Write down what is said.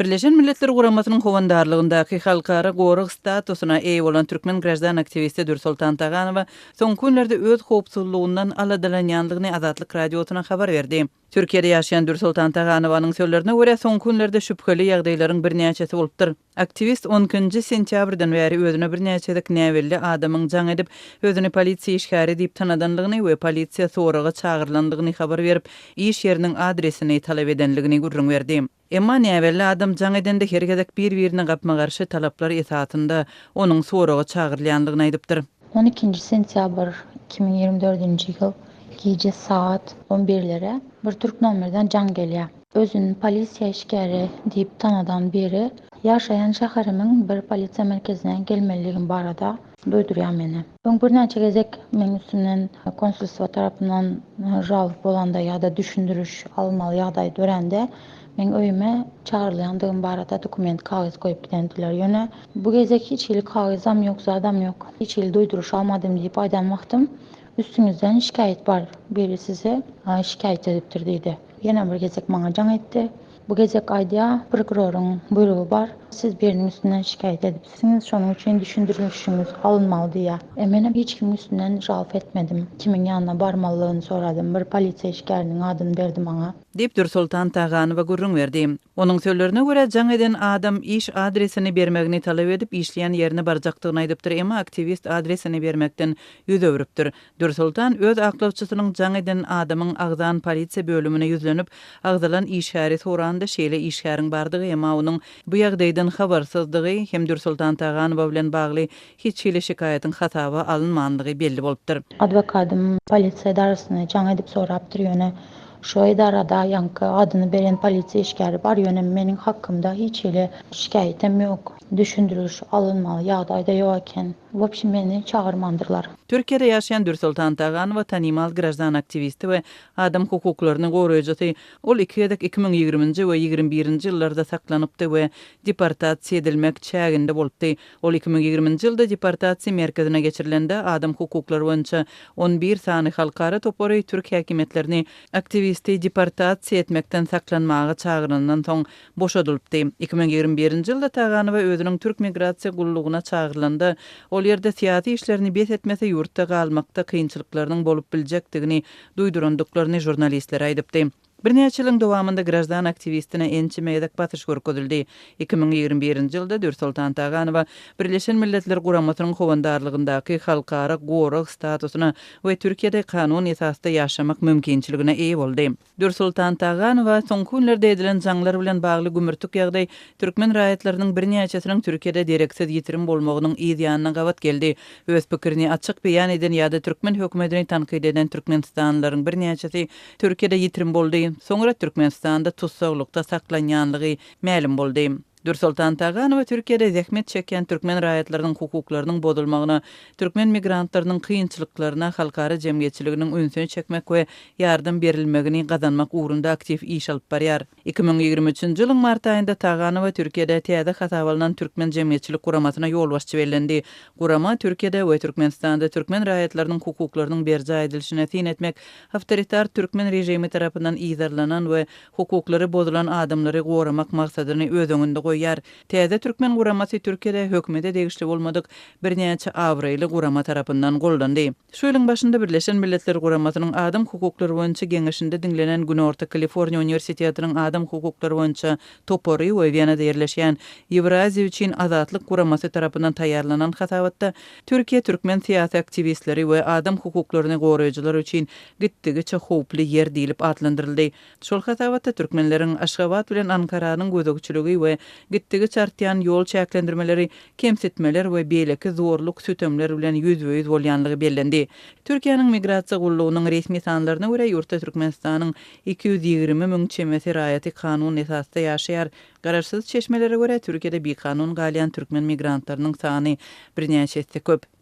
Birleşen Milletler Guramasynyň howandarlygyndaky halkara gorag statusyna eýe bolan türkmen graždan aktiwisti Dürsoltan Taganowa soňky günlerde öz howpsuzlygyndan aladalanýandygyny Azatlyk Radiosyna habar berdi. Türkiýede ýaşaýan Dürsoltan Taganowanyň sözlerine görä, soňky günlerde şübheli ýagdaýlaryň birnäçesi bolupdyr. Aktiwist on ikinji sentýabrdan bäri özüne birnäçe gezek näbelli adamyň jaň edip, özüni polisiýa işgäri diýip tanadanlygyny we polisiýa soraga çagyrylandygyny habar berip, iş ýeriniň adresini talap edenligini gürrüň berdi. Emma näbelli adam jaň edende her gezek bir-birine gapma-garşy talaplar esasynda onuň soraga çagyrylýandygyny aýdypdyr. On ikinji sentýabr 2024-nji ýyl gije sagat on birlere bir türk nomerden jaň gelýär. Özüni polisiýa işgäri diýip tanadan biri ýaşaýan şäherimiň bir polisiýa merkezine gelmelidigim barada duýdurýar meni. Öň birnäçe gezek meň üstümden konsulstwo tarapyndan žalob bolanda ýa-da düşündiriş alynmaly ýagdaý dörände meň öýüme çagyrylýandygym barada dokument kagyz goýup gidendiler. Ýöne bu gezek hiç hili kagyzam ýok, zadam ýok. Hiç hili duýduryş almadym diýip aýdan wagtym üstüňizden şikaýat bar, biri sizi şikaýat edipdir diýdi. Ýene bir gezek maňa jaň etdi. Bu gezek aýdýar, prokuroryň buýrugy bar, siz biriniň üstünden şikaýat edipsiňiz, şonuň üçin düşündirişiňiz alynmaly diýýär. E menem hiç kimiň üstünden žalp etmedim. Kimiň ýanyna barmalydygyny soradym. Bir polisiýa işgäriniň adyny berdi maňa. Diýip, Dürsoltan Taganowa gürrüň berdi. Onuň sözlerine görä, jaň eden adam iş adresini bermegini talap edip, işleýän ýerine barjakdygyny aýdypdyr, emma aktiwist adresini bermekden ýüz öwrüpdir. Dürsoltan öz aklawçysynyň jaň eden adamyň agzan polisiýa bölümine ýüzlenip, agzalan işgäri soranda şeýle işgäriň bardygy, emma onuň bu ýagdaýdan habarsyzdygy hem Dürsoltan Taganowa bilen bagly hiç hili şikaýatyň hasaba alynmandygy belli bolupdyr. Adwokadym polisiýa edarasyna jaň edip sorapdyr, ýöne şo edarada ýaňky adyny beren polisiýa işgäri bar, ýöne meniň hakymda hiç hili şikaýatam ýok, düşündiriş alynmaly ýagdaý-da ýok eken. Wobşem meni çagyrmandyrlar. Türkiýede ýaşaýan Dürsoltan Taganowa tanymal graždan aktiwisti we adam hukuklaryny goraýjysy. Ol iki gezek 2020-nji we 21-nji ýyllarda saklanypdy we deportasiýa edilmek çäginde bolupdy. Ol 2020-nji ýylda deportasiýa merkezine geçirilende adam hukuklary boýunça on bir sany halkara topary türk häkimiýetlerini aktiwisti deportasiýa etmekden saklanmaga çagyrandan soň boşadylypdy. 2021-nji ýylda Taganowa özüniň Türk migrasiýa gullugyna çagyrylanda, ol ýerde syýasy işlerini bes etmese ýurtda galmakda kynçylyklarynyň bolup biljekdigini duýdurandyklaryny žurnalistlere aýdypdy. Birnäçe ýylyň dowamynda graždan aktiwistine ençeme gezek basyş görkezildi. 2021-nji ýylda Dürsoltan Taganowa Birleşen Milletler Guramasynyň howandarlygyndaky halkara gorag statusyna we Türkiýede kanun esasda ýaşamak mümkinçiligine eýe boldy. Dürsoltan Taganowa soňky günlerde edilen jaňlar bilen bagly gümürtik ýagdaý türkmen raýatlarynyň birnäçesiniň Türkiýede dereksiz ýitirim bolmagynyň yz ýanyna gabat geldi. Öz pikirini açyk beýan eden ýa-da türkmen hökümetini tankyt eden türkmenistanlylaryň birnäçesi Türkiýede ýitirim boldy, soňra Türkmenistanda tussaglykda saklanýanlygy mälim boldy. Dürsoltan Taganowa Türkiýede zähmet çekýän türkmen raýatlarynyň hukuklarynyň bozulmagyna, türkmen migrantlarynyň kynçylyklaryna halkara jemgyýetçiliginiň ünsüni çekmek we ýardam berilmegini gazanmak ugrunda aktiw iş alyp barýar. 2023-nji ýylyň mart aýynda Taganowa Türkiýede täze hasaba alnan Türkmen jemgyýetçilik guramasyna ýolbaşçy bellendi. Gurama Türkiýede we Türkmenistanda türkmen raýatlarynyň hukuklarynyň berjaý edilişine syn etmek, awtoritar türkmen režimi tarapyndan yzarlanan we hukuklary bozulan adamlary goramak maksadyny öz öňünde goýýar. Täze türkmen guramasy Türkiýede hökümete degişli bolmadyk birnäçe abraýly gurama tarapyndan goldandy. Şu ýylyň başynda Birleşen Milletler Guramasynyň Adam hukuklary boýunça Geňeşinde diňlenen Günorta Kaliforniýa uniwersitetiniň adam hukuklary boýunça topary we Wenada ýerleşýän Ýewraziýa üçin azatlyk guramasy tarapyndan taýýarlanan hasabatda Türkiýe türkmen syýasy aktiwistleri we adam hukuklaryny goraýjylar üçin gitdigiçe howply ýer diýlip atlandyryldy. Şol hasabatda türkmenleriň Aşgabat bilen Ankaranyň gözegçiligi we gitdigiçe artýan ýol çäklendirmeleri, kemsitmeler we beýleki zorluk-sütemler bilen ýüzbe-ýüz bolýanlygy bellendi. Türkiýäniň Migrasiýa gullugynyň resmi sanlaryna görä, ýurtda Türkmenistanyň 220 müň çemesi raýaty kanun esasda ýaşaýar. Garaşsyz çeşmelere görä, Türkiýede bikanun galýan türkmen migrantlarynyň sany birnäçe esse köp.